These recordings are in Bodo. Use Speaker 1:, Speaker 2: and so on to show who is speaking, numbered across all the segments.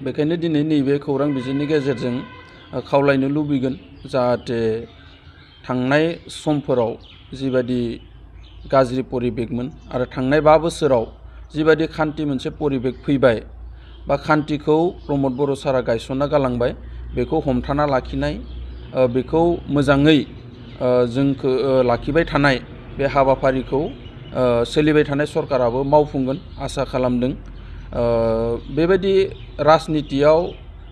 Speaker 1: बेखायनो दिनै नैबे खौरां बिजोंनि गेजेरजों खावलायनो लुबैगोन जाहाथे थांनाय समफोराव जिबायदि गाज्रि परिबेकमोन आरो थांनाय 5 बोसोराव जिबायदि खान्थि मोनसे परिबेक फैबाय बा खान्थिखौ प्रमद बर' सारा गायसनना गालांबाय बेखौ हमथाना लाखिनाय बेखौ मोजाङै जोंखौ लाखिबाय थानाय बे हाबाफारिखौ सोलिबाय थानाय सरकाराबो मावफुंगोन आसा खालामदों। बेबायदि राजनितियाव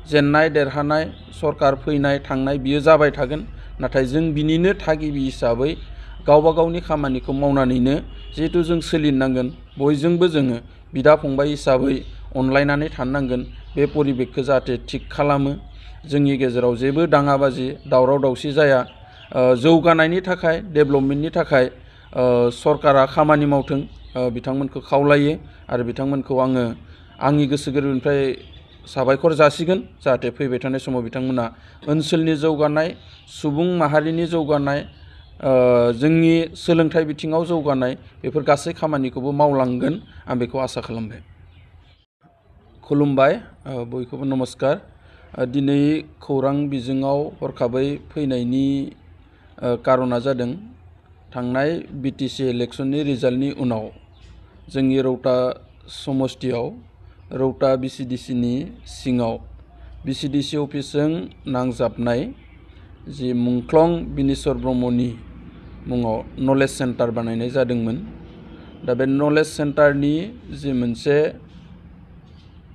Speaker 1: जेननाय देरहानाय सरकार फैनाय थांनाय बियो जाबाय थागोन नाथाय जों बिनिनो थागिबि हिसाबै गावबा गावनि खामानिखौ मावनानैनो जिहेतु जों सोलिनांगोन बयजोंबो जोङो बिदा फंबाय हिसाबै अनलायनानै थानांगोन बे परिबेकखौ जाहाथे थिग खालामो जोंनि गेजेराव जेबो दाङाबाजि दावराव दावसि जाया जौगानायनि थाखाय डेभेलपमेन्टनि थाखाय सरकारा खामानि मावथों बिथांमोनखौ खावलायो आरो बिथांमोनखौ आङो आंनि गोसो गोरबोनिफ्राय साबायखर जासिगोन जाहाथे फैबाय थानाय समाव बिथांमोना ओनसोलनि जौगानाय सुबुं माहारिनि जौगानाय जोंनि सोलोंथाइ बिथिङाव जौगानाय बेफोर गासै खामानिखौबो मावलांगोन आं बेखौ आसा खालामबाय। खुलुमबाय बयखौबो नमस्कार। दिनै खौरां बिजोङाव हरखाबै फैनायनि कारना जादों थांनाय बिटिसि इलेक्शननि रिजाल्टनि उनाव जोंनि रौता समस्तियाव रौता बिसिडिसिनि सिङाव बिसिडिसि अफिसजों नांजाबनाय जि मुंख्लं बिनेस्वर ब्रह्मनि मुङाव नलेज सेन्टार बानायनाय जादोंमोन। दा बे नलेज सेन्टारनि जि मोनसे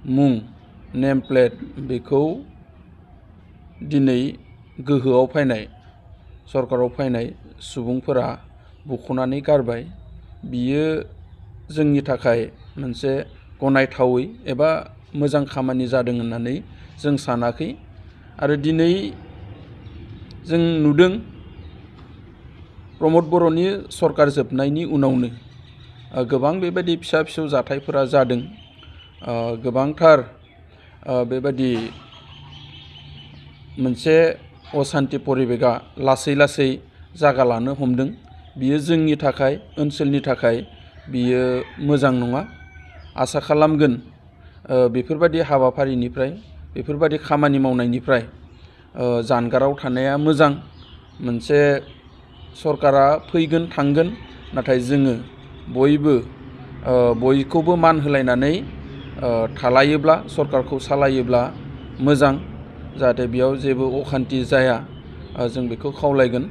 Speaker 1: मुं नेम प्लेट बेखौ दिनै गोहोआव फैनाय सरकाराव फैनाय सुबुंफोरा बख'नानै गारबाय। बियो जोंनि थाखाय मोनसे गनायथावै एबा मोजां खामानि जादों होननानै जों सानाखै आरो दिनै जों नुदों प्रमद बर'नि सरकार जोबनायनि उनावनो गोबां बेबायदि फिसा फिसौ जाथायफोरा जादों। गोबांथार बेबायदि मोनसे असान्ति परिबेकआ लासै लासै जागा लानो हमदों। बियो जोंनि थाखाय ओनसोलनि थाखाय बियो मोजां नङा। आसा खालामगोन बेफोरबायदि हाबाफारिनिफ्राय बेफोरबायदि खामानि मावनायनिफ्राय जानगाराव थानाया मोजां। मोनसे सरकारा फैगोन थांगोन नाथाय जोङो बयबो बयखौबो मान होलायनानै थालायोब्ला सरकारखौ सालायोब्ला मोजां जाहाथे बेयाव जेबो अखान्थि जाया जों बेखौ खावलायगोन।